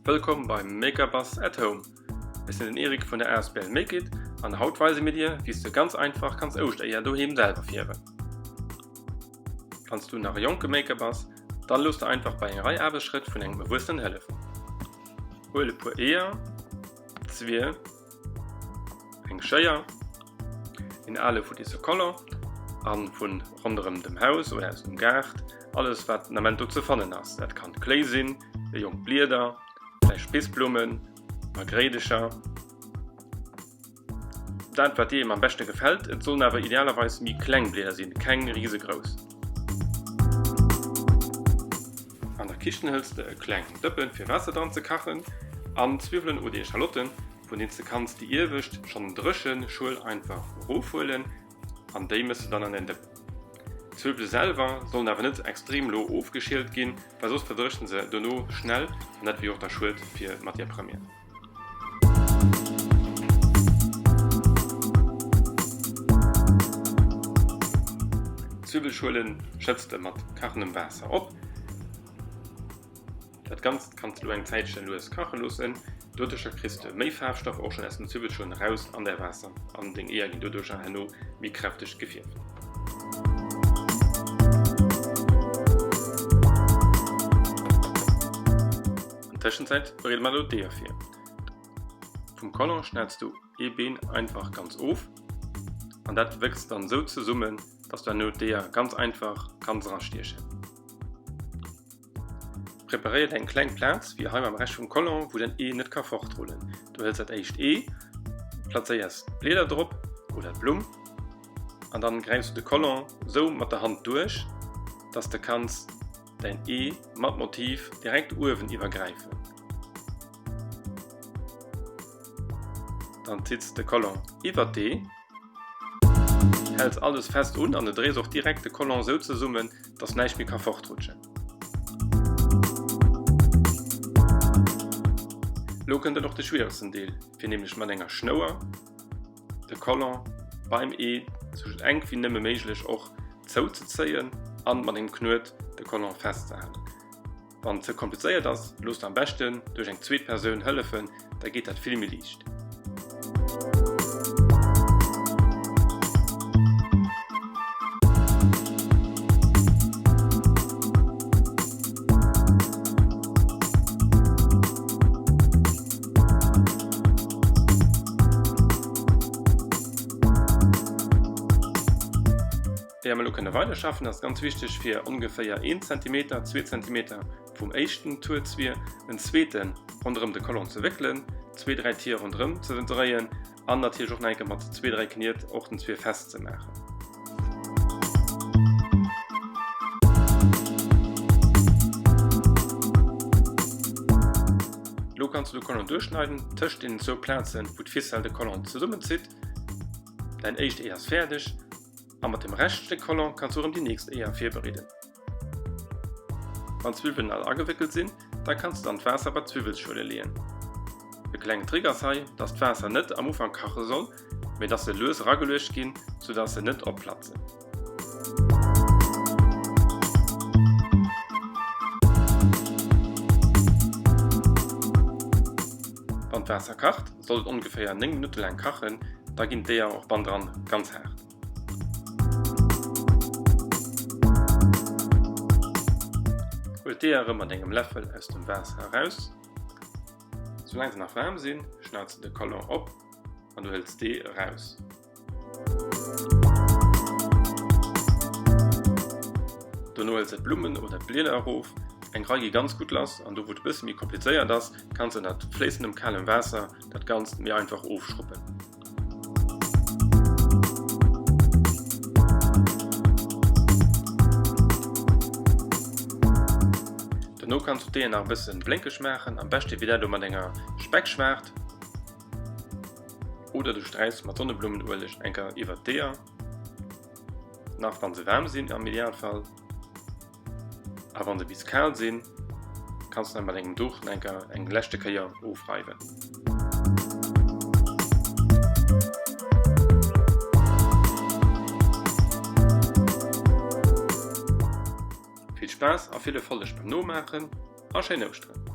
Wëllkomm beim Make Up Us at Home. Ech sinn den Eric vun der asbl Make It an haut weise mir dir wéi s du ganz einfach kanns Ouschtereeër doheem selwer fierwen. Wann s du nach e jonke Maker bass, dann looss der einfach bei eng Rei Aarbechtsschrëtt vun engem Erwuessenen hëllefen. Huel e puer Eeër, Zwier, eng Schéier, een ale futtisse Collant an vun ronderëm dem Haus oder aus dem Gaart alles wat den Ament do ze fannen ass. Dat kann Kléi sinn, jonk Blieder, vläicht Spissblummen, Margréidecher, dat wat dir eben am beschte gefält. Et sollen awer idealerweis méi kleng Blieder sinn, keng risegrouss. An der Kichen hëls de e klengen Dëppen fir Waasser dran ze kachen an Zwiwwelen oder Eschalotten, vun deenen s de kanns déi iewescht, schonn dréchen Schuel einfach erofhuelen an déi mëss de dann an däin Dëppen. D'Zwiwwele selwer sollen awer net extrem lo ofgeschielt ginn, well soss verdréchnen se dono schnell an dat wier och da schued fir d'Matière première. D'Zwiwwelschuelen schëtz de mat kachendem Waasser op. Dat Ganzt kanns de lo eng Zäitchen lues kache loossen. Doduercher kriss de méi Faarfstoff och schonn aus den Zwiwwelschuelen eraus an däi Waasser an deng Eeër ginn doduercher herno méi kräfteg gefierft. An Tëschenzäit bereede mer elo d'Eeër vir. Vum Collant schneids du ee Been einfach ganz of an dat wécks dann sou zesummen, dass du herno d'Eeër ganz einfach kanns erastiechen. Preparéier der eng kleng Plaz, wéi hei mam Rescht vum Collant, wou däin Ee net ka fortrullen. Du hëls dat éischt Ee, plazéiers d'Blieder drop oder d'Blumm an dann gräifs du de Collant sou mat der Hand duerch, dass de kanns däin Ee mat Motiv direkt uewen iwwergräifen. Dann zitts de Collant iwwert d'Ee. Häls alles fest un an de dréis och direkt de Collant sou zesummen, dass näischt méi ka fortrutschen. Lo kënnt dann och de schwieregsten Deel, fir nämlech mat enger Schnouer de Collant beim Ee sou enk wéi nëmme méiglech och zouzezéien an mat engem Knuet de Collant festzehalen. Wann et ze komplizéiert ass, looss der am beschten duerch eng zweet Persoun hëllefen, da geet dat vill méi liicht. Éier mer elo kënne weiderschaffen, ass et ganz wichteg fir ongeféier een Zentimeter, zwee Zentimeter vum éischten Tour Zwier en zweete ronderëm de Collant ze wéckelen, zwee, dräi Tier ronderëm ze dréien an natierlech och nach eng Kéier mat zwee, dräi Kniet och den Zwier fest ze maachen. Elo kanns du de Collant duerchschneiden tëscht deenen zwou Plazen, wou d'Ficelle de Collant zesummenzitt. Däin éischt Ee ass fäerdeg. A mat dem Rescht Stéck Collant kanns du erëm déi nächst Eeër virbereeden. Wann d'Zwiwwelen all agewéckelt sinn, da kanns du dann d'Waasser bei d'Zwiwwelschuele leeën. E klengen Trick ass hei, dass d'Waasser net am Ufank kache soll, mee dass se lues erageluecht ginn, sou dass se net opplatzen. Wann d'Waasser kacht, soll et ongeféier 9 Minutte laang kachen, da ginn d'Eeër och bannendran ganz haart. Huel d'Eeër erëm mat engem Läffel aus dem Waasser eraus. Soulaang se nach waarm sinn, schneits de de Collant op an du hëls d'Ee eraus. Dono hëls de d'Blummen oder d'Blieder erof. Eng Rei gi ganz gutt lass an do wou et e bësse méi komplizéiert ass, kanns de ënnert fléissendem kalem Waasser dat Ganzt méi einfach ofschruppen. Dono kanns du d'Eeër nach e bëssen blénkeg maachen, am beschte wier dat elo mat enger Speckschwaart oder du sträichs mat Sonneblummenueleg eng Kéier iwwert d'Eeër, nach wann se waarm sinn am Idealfall. A wann se bis kal sinn, kanns du mat engem Duch nach enker eng leschte Kéier ofreiwen. Vill Spaass a vill Erfolleg beim Nomaachen a schéin Ouschteren!